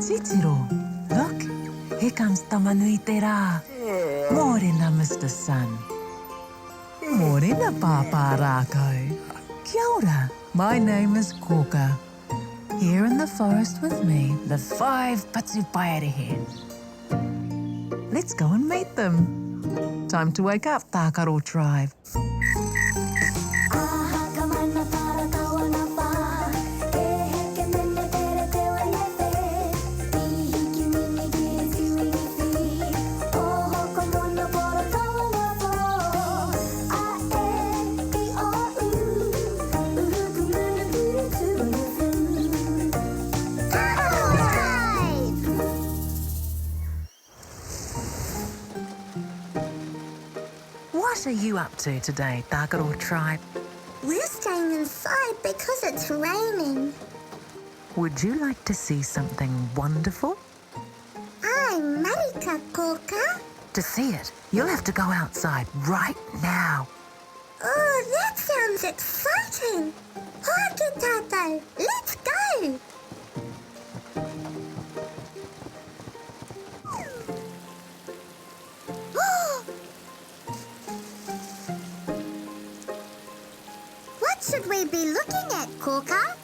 Titiro, look, here comes Tama-nui-te-rā. Mōrena Mister Sun. Mōrena Pāpā Rākau. Kia ora, my name is Kōka. Here in the forest with me live five patupaiarehe. Let's go and meet them. Time to wake up, Tākaro tribe. What are you up to today, Tākaro Tribe? We're staying inside because it's raining. Would you like to see something wonderful? I'm Marika Kōka. To see it, you'll have to go outside right now. Oh, that sounds exciting! Hoake tātou, let's go! What should we be looking at, Kōka?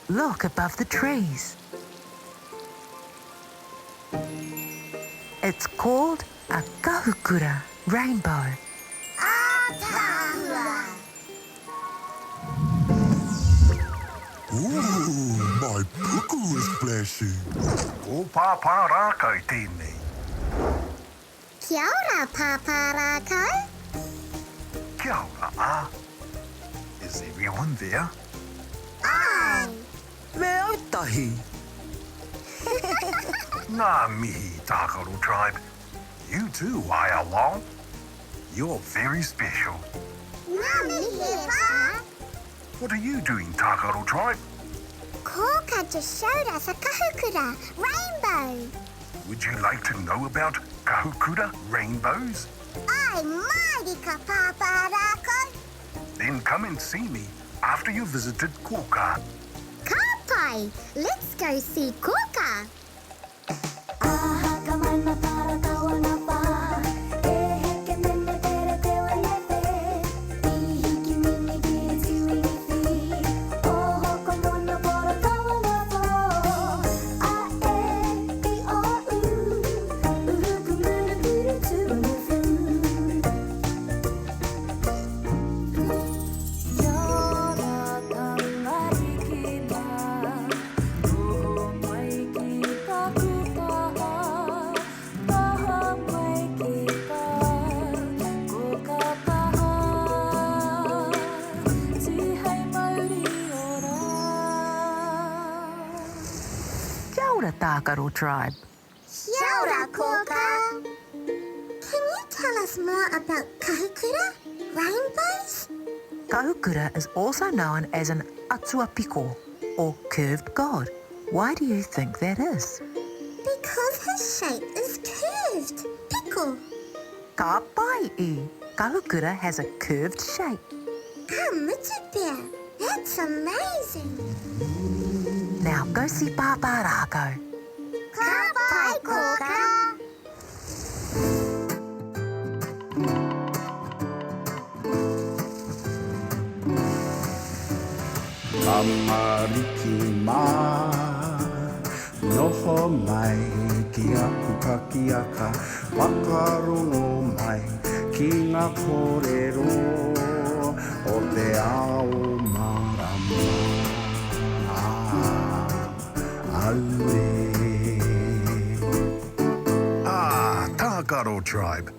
Look above the trees. It's called a kahukura rainbow. Ātaahua! Ooh, my puku is flashing. Ko Pāpā Rākau tēnei. Kia ora, Pāpā Rākau. Kia ora, A. Is everyone there? Āe. Me autahi. Ngā mihi, Tākaro Tribe. You too, Waea Long. You're very special. Ngā mihi e whā. What are you doing, Tākaro Tribe? Kōka just showed us a kahukura, rainbow. Would you like to know about kahukura rainbows? Ai mārika, Pāpā Rākau. Then come and see me after you've visited Kōka. Ka pai! Let's go see Kōka! Kia ora Tākaro Tribe. Kia ora Kōkā. Can you tell us more about kahukura, rainbows? Kahukura is also known as an atua piko, or curved god. Why do you think that is? Because his shape is curved, piko. Ka pai i! Kahukura has a curved shape. Ka mutu pea! That's amazing! Now go see Pāpā Rākau. Ka pai, Kōkā! Tamariki mā, noho mai ki aku pakiaka, whakarongo mai ki ngā kōrero o te ao marama. Auē. Ah, Tākaro tribe.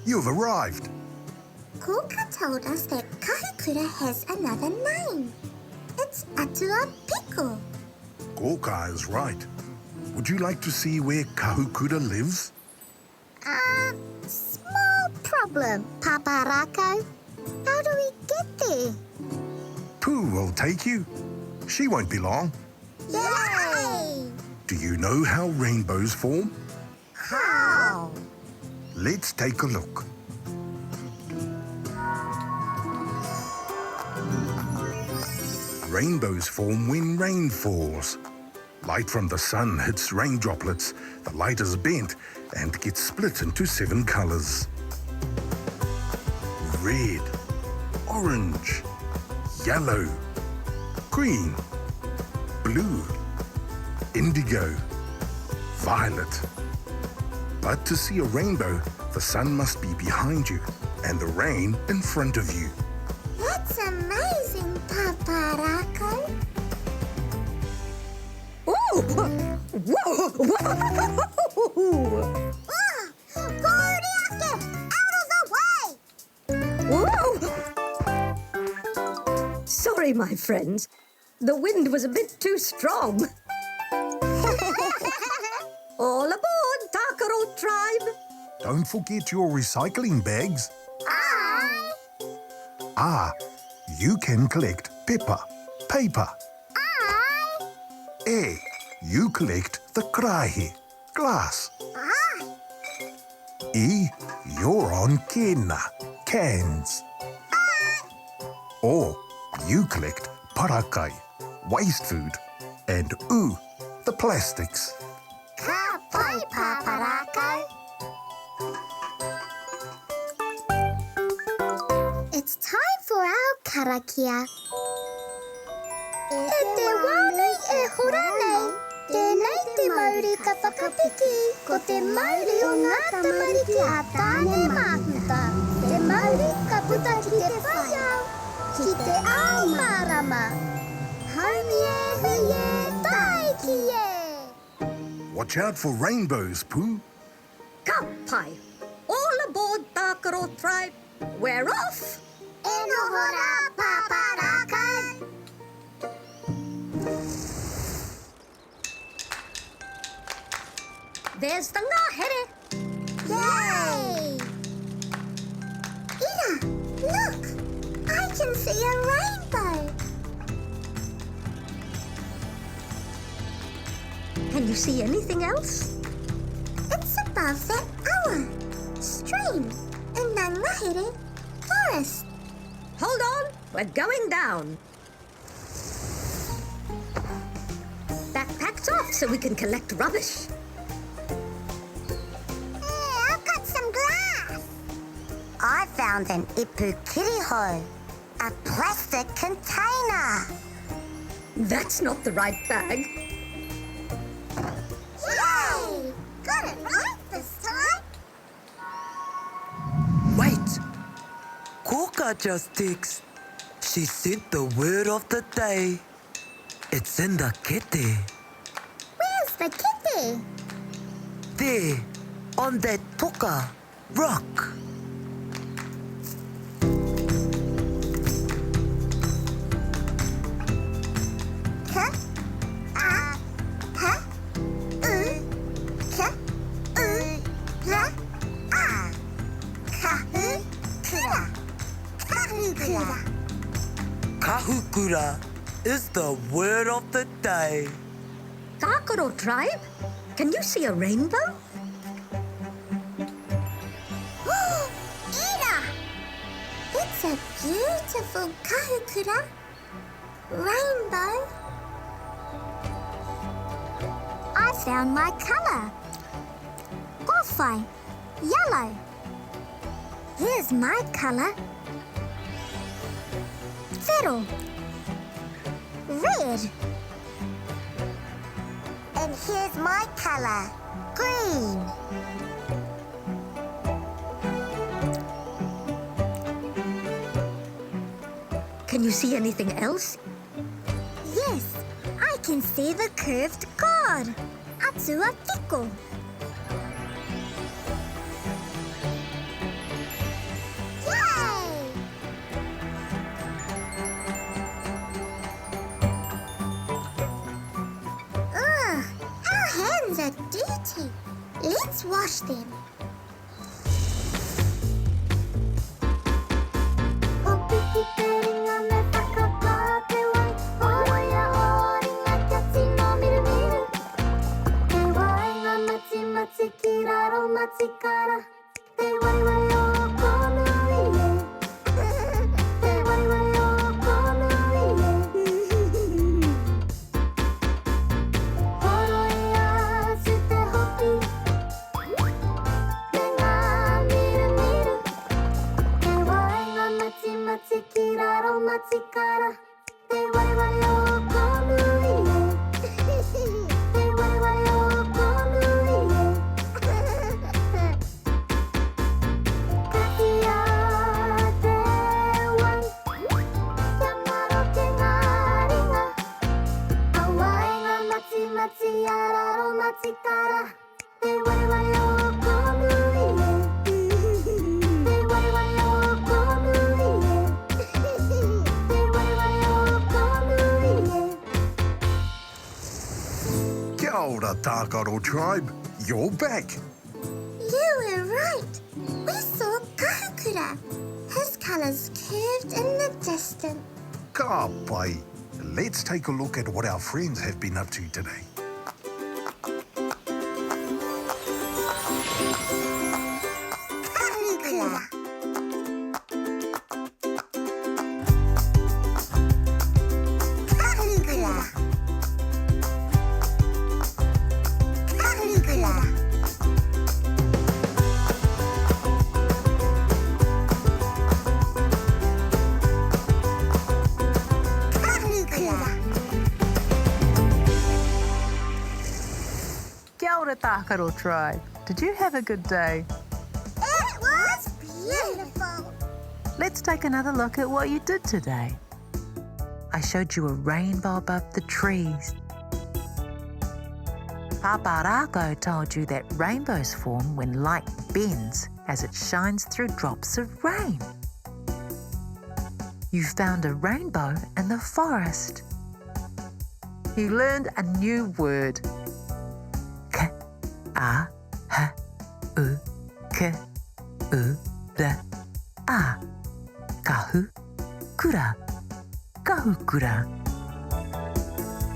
You've arrived. Kōka told us that Kahukura has another name. It's Atua Piko. Kōka is right. Would you like to see where Kahukura lives? Uh, small problem, Papa Rākau. How do we get there? Pū will take you. She won't be long. Yay! Do you know how rainbows form? How? Let's take a look. Rainbows form when rain falls. Light from the sun hits rain droplets, the light is bent and gets split into seven colors. Red, orange, yellow, green, blue, indigo, violet. But to see a rainbow, the sun must be behind you and the rain in front of you. That's amazing, Papa Rako. Ooh! Whoa! Whoa! Ah, Pōuri ake! Out of the way! Whoa! Sorry, my friends. The wind was a bit too strong. All aboard, Tākaro tribe. Don't forget your recycling bags. I. Ah, you can collect pepper, paper. I. E, you collect the karahi, glass. I. E, you're on kena, cans. Or you collect parakai, waste food. And u, the plastics. Ka pai, Papa Rako. It's time for our karakia. E te wā nei e hora nei, tēnei te mauri ka whakapiki, ko te mauri o ngā tamariki a Tāne Māhuta, te mauri ka puta ki te whai ao, ki te ao mārama. Haumi e hui e, tāiki e! Watch out for rainbows, Pū. Ka pai. All aboard Tākaro tribe. We're off! E noho rā, Pāpā Rākau! There's the ngahere. Yay! Ira, look! I can see a rainbow! Can you see anything else? It's above that awa, stream, in the ngahere forest. Hold on, we're going down. Backpacks off so we can collect rubbish. Hey, I've got some glass. I found an ipu kiriho, a plastic container. That's not the right bag. Yay! Got it right this time. Wait! Kōkā just text. She sent the word of the day. It's in the kete. Where's the kete? There, on that toka, rock. K A H U K U R A. Kahu kura. Kahu kura. Kahukura is the word of the day. Tākaro tribe, can you see a rainbow? Ira! It's a beautiful kahukura. Rainbow. I found my colour. Kōwhai, yellow. Here's my colour. Whero, red. And here's my colour, green. Can you see anything else? Yes, I can see the curved god, Atua Piko. Yay! Ugh, our hands are dirty. Let's wash them. matikara. Te wareware o kōmuri e. Te wareware o kōmuri e. Te wareware o kōmuri e. Kia ora, Tākaro Tribe. You're back. You were right. We saw Kahukura. His colours curved in the distance. Ka pai. Let's take a look at what our friends have been up to today. Kahukura. Kahukura. Kahukura. Kahukura. Kia ora Tākaro Tribe. Did you have a good day? It was beautiful. Let's take another look at what you did today. I showed you a rainbow above the trees. Papa Rākau told you that rainbows form when light bends as it shines through drops of rain. You found a rainbow in the forest. You learned a new word. K A H U K U R A. Kahu kura. Kahukura.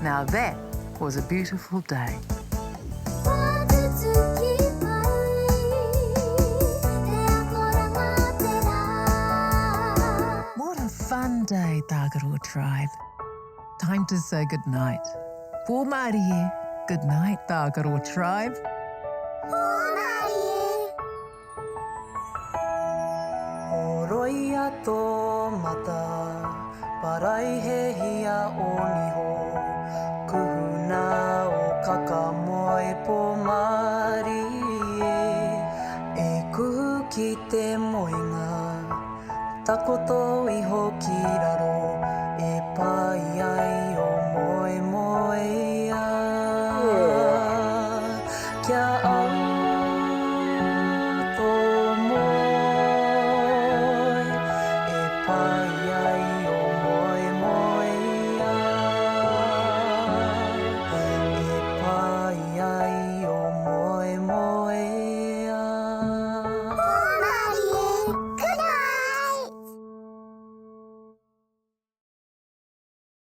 Now that was a beautiful day. Kua tutuki pai, te akoranga te rā. What a fun day, Tākaro Tribe. Time to say goodnight. Pō mārie. Good night, Tākaro Tribe. Pō mārie. Horoia tō mata, paraihehia o niho, kuhuna o kakamoe pō mārie, e kuhu ki te moenga, takoto iho ki raro.